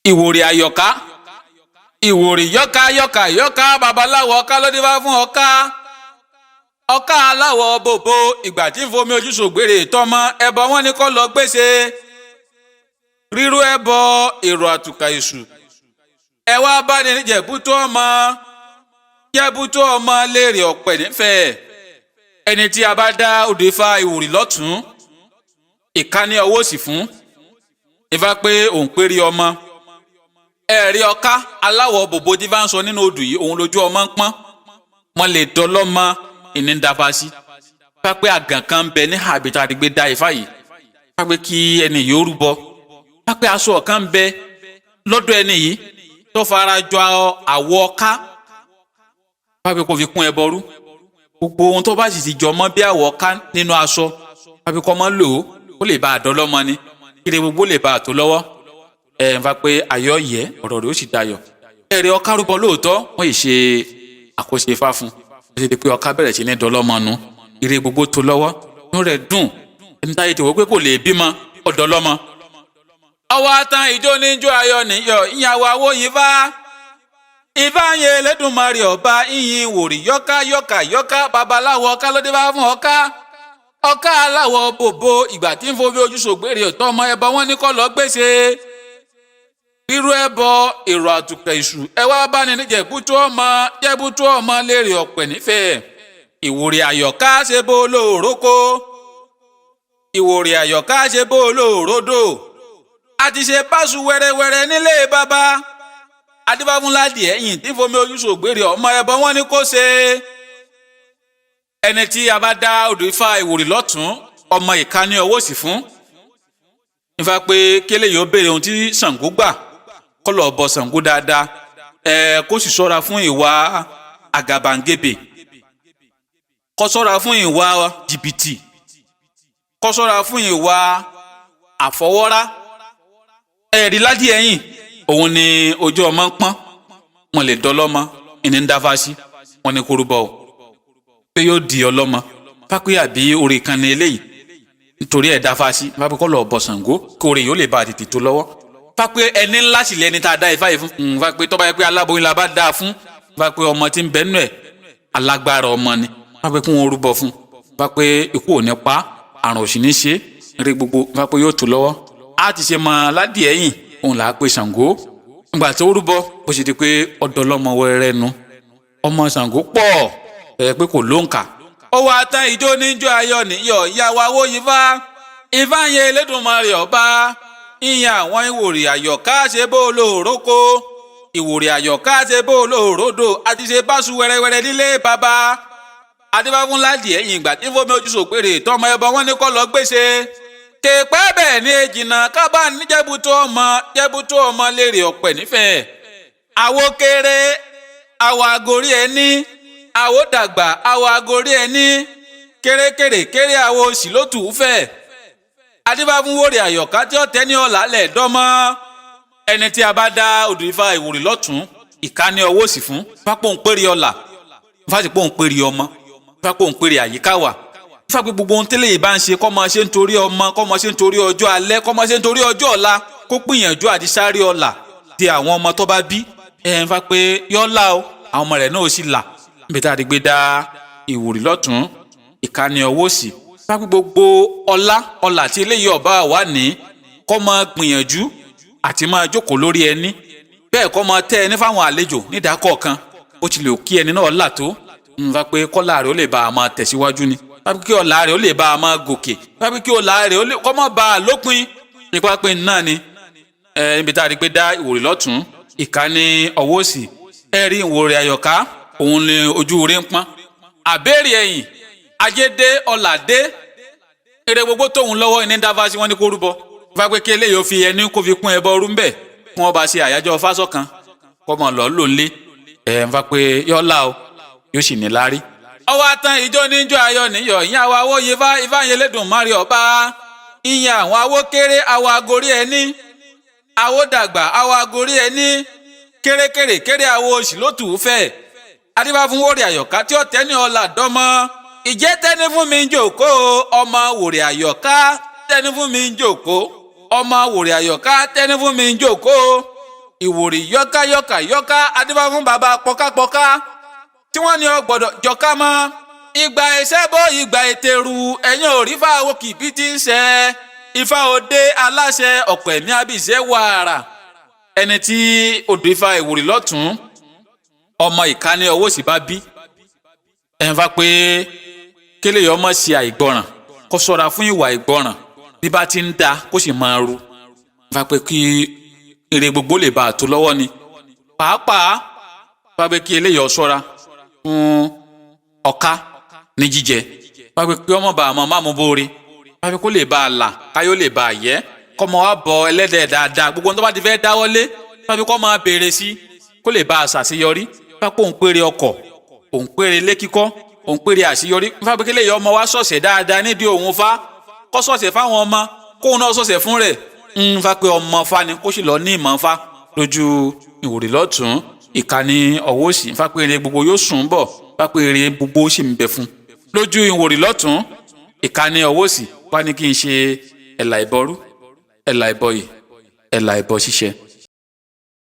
Ìwòrì àyọ̀ká, ìwòrì yọ́ká yọ́ká yọ́ká, babaláwo ọ̀ká ló dé bá fún ọ̀ká. Ọ̀ká aláwọ̀ bòbò, ìgbà tí ń fomi ojú ṣògbèrè tọmọ ẹbọ wọn ni kò lọ gbèsè. Rírú ẹbọ èrò àtùkà èṣù. Ẹ wá bá ní jẹ̀bútú ọmọ, jẹ̀bútú ọmọ léèrè ọ̀pẹ̀ nífẹ̀ẹ́. Ẹni tí a bá dá odò Ifá ìwòrì lọ́tún, ìka ní ọwọ́ òsì fún. Ifá pé òun péré ọmọ. Ẹ̀rí ọ̀ká aláwọ̀ bòbò tí bá ń sọ nínú odù yìí, òun lójú ọmọ ń pọ́n. Wọ́n lè dọlọ́mọ ìní ń dáfa sí. Ifá pé àgàn kan ń bẹ ní àbí tá a ti gbé dá Ifá yìí. Ifá pé kí ẹni yìí ó rúbọ. Ifá pé aṣọ kan ń bẹ lọ́dọ̀ ẹni yìí tó fara jọ àwọ̀ ọ̀ká. Ifá pé kó fi kún ẹbọ rú. Gbogbo ohun tó bá sì ti jọ mọ́ bí àwọ̀ ọ̀ká nínú aṣọ, Ifá pé kó mọ́ lò ó, kó lè bá a dọlọ́mọ ni. Kí gbogbo lè bá a tó lọ́wọ́. Ẹ ń fa pé ayọ̀ yẹ, ọ̀rọ̀ rẹ̀ ó sì dayọ̀. Ẹ̀rẹ̀ ọ̀ká rúbọ lóòótọ́, wọ́n yìí ṣe àkóso Ifá fún un. Ó ti di pé ọ̀ká bẹ̀rẹ̀ sí ní dọlọ́mọ nu. Ire gbogbo tó lọ́wọ́, inú rẹ̀ dùn. Ẹni táyé ti wò pé kò lè bímọ, ọ̀dọ́ lọ́mọ. Ọwọ́ atan ìjó níjó ayọ̀ níyọ̀, ìyàwó awóyin fá. Ifá yẹn Elédùmarè ọba ìyìn wòrì yọ́ká yọ́ká yọ́ká, babaláwo ọ̀ká ló dé bá fún ọ̀ká. Ọ̀ká aláwọ̀ bòbò, ìgbà tí ń fomi ojú ṣògbèrè ọ̀tọ́ ọmọ ẹbọ wọn ní kọ́ lọ gbèsè. Rírú ẹbọ èrò àtùkẹ̀ èṣù, ẹ wá bá ní jẹ̀bútú ọmọ, jẹ̀bútú ọmọ léèrè ọ̀pẹ̀ nífẹ̀ẹ́. Ìwòrì àyọ̀ká ṣe bó lóòrókó. Ìwòrì àyọ̀ká ṣe bó lóòródò. A ti ṣe báṣu wẹ́rẹ́wẹ́rẹ́ nílé bàbá. Adébáfúnládì ẹ̀yìn tí fomi ojú ṣògbèrè ọmọ ẹbọ wọn ní kó ṣe. Ẹni tí a bá dá odò Ifá ìwòrì lọ́tún, ọmọ ìka ní ọwọ́ òsì fún. Ifá pé kélé yóò béèrè ohun tí Ṣàngó gbà, kó lọ bọ Ṣàngó dáadáa, ẹ kó sì ṣọ́ra fún ìwà àgàbàǹgebè, kó ṣọ́ra fún ìwà jìbìtì, kó ṣọ́ra fún ìwà àfọwọ́rá. Ẹ̀rí ládì ẹ̀yìn òun ni ojú ọmọ ń pọ́n, wọn lè dọlọ́mọ ìní ń dáfá sí wọn ní kórúbọ o pé yóò di ọlọ́mọ. Pápẹ́ àbí orí kan ní eléyìí nítorí ẹ̀ dáfá sí pápẹ́ kọ́ lọ bọ Ṣàngó kí orí yóò lè bá tètè tó lọ́wọ́. Pápẹ́ ẹni ńlá sì lẹni tá a dá Ifá yìí fún. Pápẹ́ tọ́ba yẹ pé aláboyún la bá dá a fún, pápẹ́ ọmọ tí ń bẹ nínú ẹ̀ alágbára ọmọ ni. Pápẹ́ kí wọ́n rúbọ fún, pápẹ́ ikú ò ní pa, àrùn ò sì ní ṣe eré gbogbo, pápẹ́ yóò tó lọ́wọ́. A ti ṣe mọ aládìí ẹ̀yìn òun là á pe Ṣàngó. Ìgbà tó rúbọ bó ṣe di pé ọ̀dọ̀ ọlọ́mọ wẹrẹ nu, ọmọ Ṣàngó pọ̀ ẹ pé kò lóǹkà. Ó wá tán ìjó níjó ayọ̀ níyọ̀, ìyàwó awóyin fá. Ifá yẹn Elédùmarè ọba ìyẹn àwọn ìwòrì àyọ̀ká ṣe bó lóòrókó. Ìwòrì àyọ̀ká ṣe bó lóòródò. Àti ṣe báṣu wẹrẹwẹrẹ nílé bàbá. Adébáfúnládìí ẹ̀yìn ìgbà tí fomi ojú ṣògbèrè tọmọ ẹbọ wọn ní kọ́ lọ gbèsè. Kèpẹ́ bẹ́ẹ̀ ni èjìnà kábà ní jẹ́bútú ọmọ, jẹ́bútú ọmọ léèrè ọ̀pẹ̀ nífẹ̀ẹ́. Àwo kéré àwọ̀ àgórí ẹni, àwo dàgbà àwọ̀ àgórí ẹni, kérékèrè kéré àwọ̀ òsì ló tù ú fẹ̀. Adébáfún wòrè àyọ̀ká tí ó tẹ́ ní ọ̀là lẹ̀ dọ́mọ́. Ẹni tí a bá dá odò Ifá ìwòrì lọ́tún, ìka ní ọwọ́ òsì fún. Fápò ń pèrè ọ̀là, fásipò ń pèrè ọmọ, fápò ń pèrè àyíká wà. Fápò gbogbo ohun tẹ́lẹ̀ yìí bá ń ṣe, kọ́ máa ṣe nítorí ọmọ, kọ́ máa ṣe nítorí ọjọ́ alẹ́, kọ́ máa ṣe nítorí ọjọ́ ọ̀la, kó gbìyànjú àti sáré ọ̀la di àwọn ọmọ tó bá bí. Ẹ ń fa pé yọ́ là o, àwọn ọmọ rẹ̀ náà ó sì là. Níbi tá a ti gbé dá ìwòrì lọ́tún, ìka ní ọwọ́ òsì. Fápò gbogbo ọlá ọlà tí eléyìí ọba wà ní, kọ́ máa gbìyànjú àti máa jókòó lórí ẹni bẹ́ẹ̀, kọ́ máa tẹ́ ẹni fáwọn àlejò nídàákọ̀ọ̀kan. Ó ti lè kí ẹni náà là tó ń fa pé kọ́lá rẹ̀ ó lè bá a máa tẹ̀síwájú ni, fápé kí ọ̀la rẹ̀ ó lè bá a máa gòkè, fápé kí ọ̀la rẹ̀ ó lè kọ́ mọ́ bá a lópin nípa pé náà ni. Ẹ níbi tá a rí pé dá ìwòrì lọ́tún, ìka ní ọwọ́ òsì, ẹ rí ìwòrì àyọ̀ká òun ni ojú orí ń pọ́n. Àbẹ́rẹ́ ẹ̀yìn ajé dé, ọ̀là dé, eré gbogbo tóun lọ́wọ́ ní dáfá sí wọn ní kó rúbọ. Fápé kí eléyìí ó fi ẹni kó fi kún ẹbọ rú ń bẹ̀, kí wọ́n bá ṣe àyájọ́ fásọ̀kan kọ́mọ lọ́ọ́ lò ń lé ẹ̀ ń fa pé yọ́lá o, yóò sì ní láárí. Ọwọ́ atan ìjó níjó ayọ̀ níyọ̀, ìyẹn àwọn awóye ifá, ifá yẹn Elédùmarè ọba ìyẹn àwọn awó kéré àwọ̀ agorí ẹni, àwọ̀ dàgbà àwọ̀ agorí ẹni, kérékèrè kéré àwọ̀ òsì ló tù ú fẹ́. Adébáfún wòrè àyọ̀ká tí ó tẹ́ ní ọ̀là dọ́mọ́. Ìjẹ́ tẹ́ni fún mi ń jòkó, ọmọ wòrè àyọ̀ká tẹ́ni fún mi ń jòkó, ọmọ wòrè àyọ̀ká tẹ́ni fún mi ń jòkó. Ìwòrì yọ́ká yọ́ká yọ́ká adífá fún bàbá pọ́kápọ́ká tí wọ́n ní ọ gbọ́dọ̀ jọká mọ́. Ìgbà ìṣẹ́bọ̀ ìgbà ètèrú ẹ̀yìn òrí fáwọn kìbí ti ń ṣe ifá òde aláṣẹ ọ̀pọ̀ ẹ̀mí àbíṣẹ́ wàrà. Ẹni tí odò ifá ìwòrì lọ́tún ọmọ ìkànnì ọwọ́ sì bá bí ẹ̀ ń fa pé kélé yọ ọmọ ṣe àìgbọràn, kó ṣọ́ra fún ìwà àìgbọràn, bí bá ti ń da kó sì máa ru. Ń fa pé kí èrè gbogbo lè bá a tó lọ́wọ́ ni, pàápàá fa pé kí eléyìí ọ ṣọ́ra fún ọ̀ka ní jíjẹ, fa pé kí ọmọ bá a mọ má mú bóore, fa pé kó lè bá a là káyọ̀ lè bá a yẹ, kọ́mọ wa bọ ẹlẹ́dẹ̀ dáadáa. Gbogbo ohun tó bá ti fẹ́ dáwọ́lé, fa pé kó máa béèrè sí kó lè bá a ṣàṣeyọrí. Fa pé òun péré ọkọ̀, òun péré ilé kíkọ́, òun péré àṣeyọrí. Fa pé kílẹ̀ yọ ọmọ wa ṣọ̀ṣẹ̀ dáadáa nídìí òun, fa kó ṣọ̀ṣẹ̀ fáwọn ọmọ, kóun náà ṣọ̀ṣẹ̀ fún rẹ̀. Ń fa pé ọmọ fa ni kó sì lọ ní ìmọ̀ fa lójú ìwòrì lọ́tún ìkànnì ọwọ́ òsì. Fa pé èrè gbogbo yóò sùn bọ̀, fa pé èrè gbogbo sì ń bẹ fún lójú ìwòrì lọ́tún ìkànnì ọwọ́ òsì. Wá ní kí n ṣe ẹ̀là ìbọrú, ẹ̀là ìbọyè, ẹ̀là ìbọ ṣíṣe.